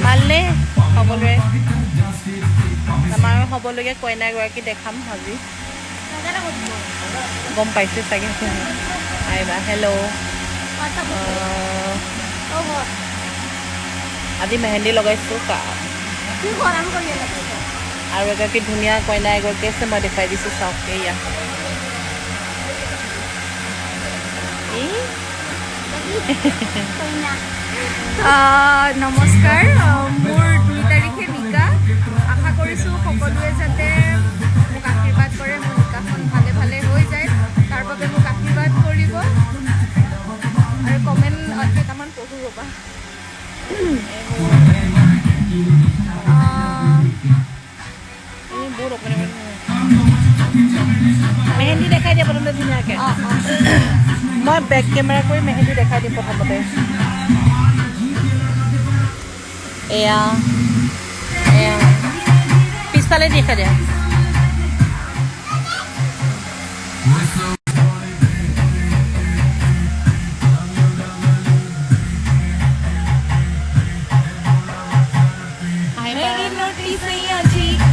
ভালনে সকলোৰে? আমাৰ হ'বলগীয়া কইনা এগৰাকী দেখাম আজি, গম পাইছে চাগে। আহিবা। হেল্ল', আজি মেহেন্দি লগাইছোঁ আৰু এগৰাকী ধুনীয়া কইনা এগৰাকী আছে, মই দেখুৱাই দিছোঁ, চাওক। এয়া নমস্কাৰ, মোৰ 2 তাৰিখে নিকা। আশা কৰিছোঁ সকলোৱে যাতে মোক আশীৰ্বাদ কৰে, মোৰ নিকাখন ভালে ভালে হৈ যায়, তাৰ বাবে মোক আশীৰ্বাদ কৰিব। আৰু কমেণ্ট কেইটামান পঢ়ো ৰ'বা। মেহেন্দি দেখাই দিয়া প্ৰথমতে ধুনীয়াকৈ। মই বেক কেমেৰা কৰি মেহেন্দি দেখাই দিম প্ৰথমতে। এয়া এয়া পিছফালে দেখাই দিয়া।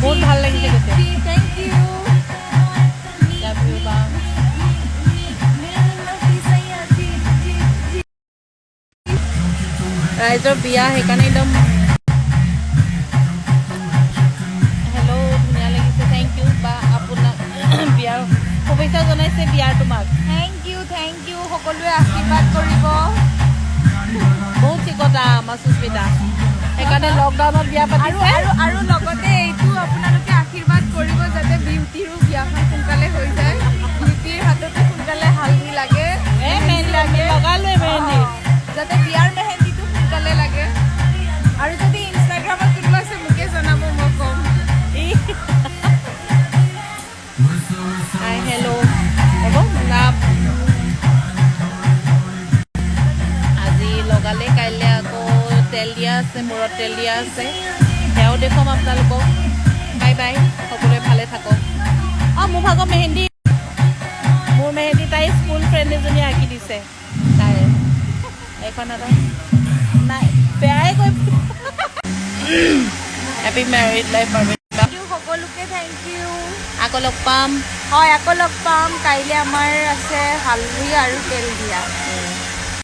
বহুত ভাল লাগিছে কৈছে। Thank you. ৰাইজৰ বিয়া, সেইকাৰণে একদম। হেল্ল', ধুনীয়া লাগিছে, thank U বা। আপোনাক বিয়াৰ শুভেচ্ছা জনাইছে বিয়াৰ তোমাক। Thank U, thank U. সকলোৱে আশীৰ্বাদ কৰিব। বহুত চিকতা আমাৰ সুস্মিতা, সেইকাৰণে লকডাউনত বিয়া আৰু পাতিছে। আৰু লগতে এইটো আপোনালোকে আশীৰ্বাদ কৰিব যাতে বিউটিৰো বিয়াখন সোনকালে হৈ যায়, বিউটিৰ হাততো সোনকালে হালধি লাগে, এই মেহেন্দি লাগে, লগালোৱে মেহেন্দি। যাতে বিয়াৰ মেহেন্দিটো সোনকালে লাগে। আৰু যদি ইনষ্টাগ্ৰামত কোনোবা আছে, মোকে জনাব, মই ক'ম। হাই, হেল্ল' হ'ব না। আজি লগালে, কাইলৈ আকৌ তেল দিয়া আছে, মূৰত তেল দিয়া আছে, সেয়াও দেখুৱাম আপোনালোকক। বাই বাই, সকলোৱে ভালে থাকক। অঁ, মোৰ ভাগৰ মেহেন্দি, মোৰ মেহেন্দি তাই স্কুল ফ্ৰেণ্ড এজনীয়ে আঁকি দিছে। তাই এইখন এটা নাই, বেয়াই কৈ। Happy married life. Thank U সকলোকে, thank U. আকৌ লগ পাম। হয়, আকৌ লগ পাম। কাইলৈ আমাৰ আছে হালধি আৰু তেল দিয়া।